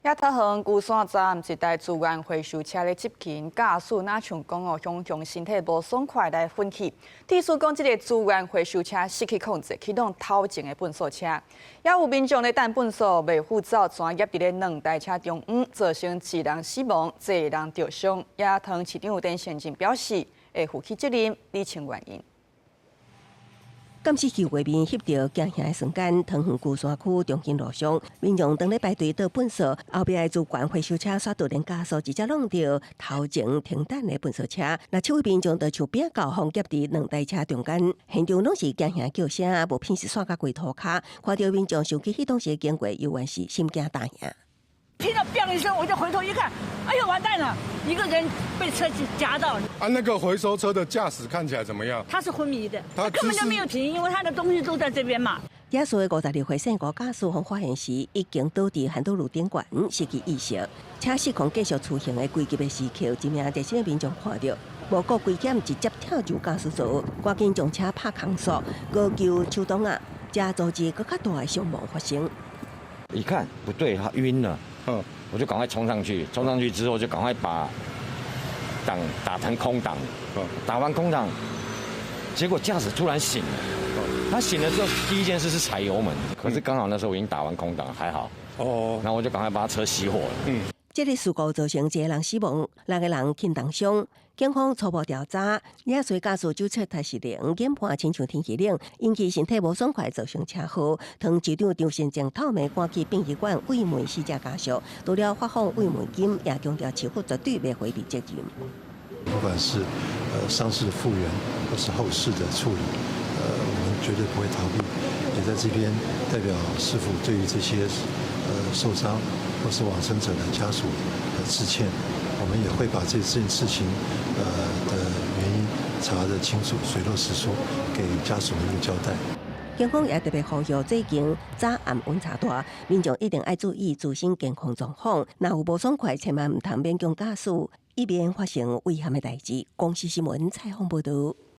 遐桃園龜山站一台資源回收車咧執勤，駕駛若像講哦，雄雄身體無爽快來昏去。律師講，這個資源回收車失去控制，去挵頭前的糞埽車，也有民眾咧等糞埽袂赴走，全夾佇咧兩台車中央，造成一人死亡，濟人著傷。也桃園市長陳善政表示，會負起責任，理清原因。監視器畫面翕著驚嚇的瞬間，桃園龜山區中興路上，民眾當咧排隊倒糞埽，後壁的資源回收車煞突然加速，直接挵著頭前停等的糞埽車。若七位民眾就像餅膠予夾佇兩台車中間，現場攏是驚嚇叫聲，無片是散甲規塗跤。看著民眾想起彼當時的經過，猶原是心驚膽驚。聽到“砰”一聲，我就回頭一看，哎呦，完蛋了！一個人被車子夾到。啊，那個回收車的駕駛看起來怎麼樣？他是昏迷的，他根本就沒有停，因為他的東西都在這邊嘛。肇事的52歲姓吳駕駛，予發現時已經倒佇環島路頂懸，失去意識。車失控繼續趨行的危急的時刻，一名熱心的民眾看著，無顧危險，直接跳入駕駛座，趕緊將車拍空速，高救手擋仔，才阻止閣較大的傷亡發生。一看不對，他暈了。嗯，我就趕快衝上去，衝上去之後就趕快把擋打成空擋，打完空擋，結果駕駛突然醒了，他醒了之後第一件事是踩油門，可是剛好那時候我已經打完空擋，還好，哦，然後我就趕快把車熄火了。嗯，這個事故造成一個人死亡，六個人輕重傷。警方初步調查，肇事駕駛酒測太失靈，研判親像天氣冷，引起身體無爽快，造成車禍。桃園市長張善政透暝趕去殯儀館慰問死者家屬，除了發放慰問金，也強調市府絕對袂迴避責任。不管是傷勢的復原，或是後事的處理，我們絕對不會逃避。也在這邊代表市府對於這些受傷或是往生者的家屬致歉。我們也會把這件事情的原因查得清楚，水落石出，給家屬們一個交代。警方也特別呼籲最近早暗溫差大，民眾一定愛注意自身健康狀況。若有無爽快，千萬毋通勉強駕駛，以免發生危險的代誌。公視新聞採訪報導。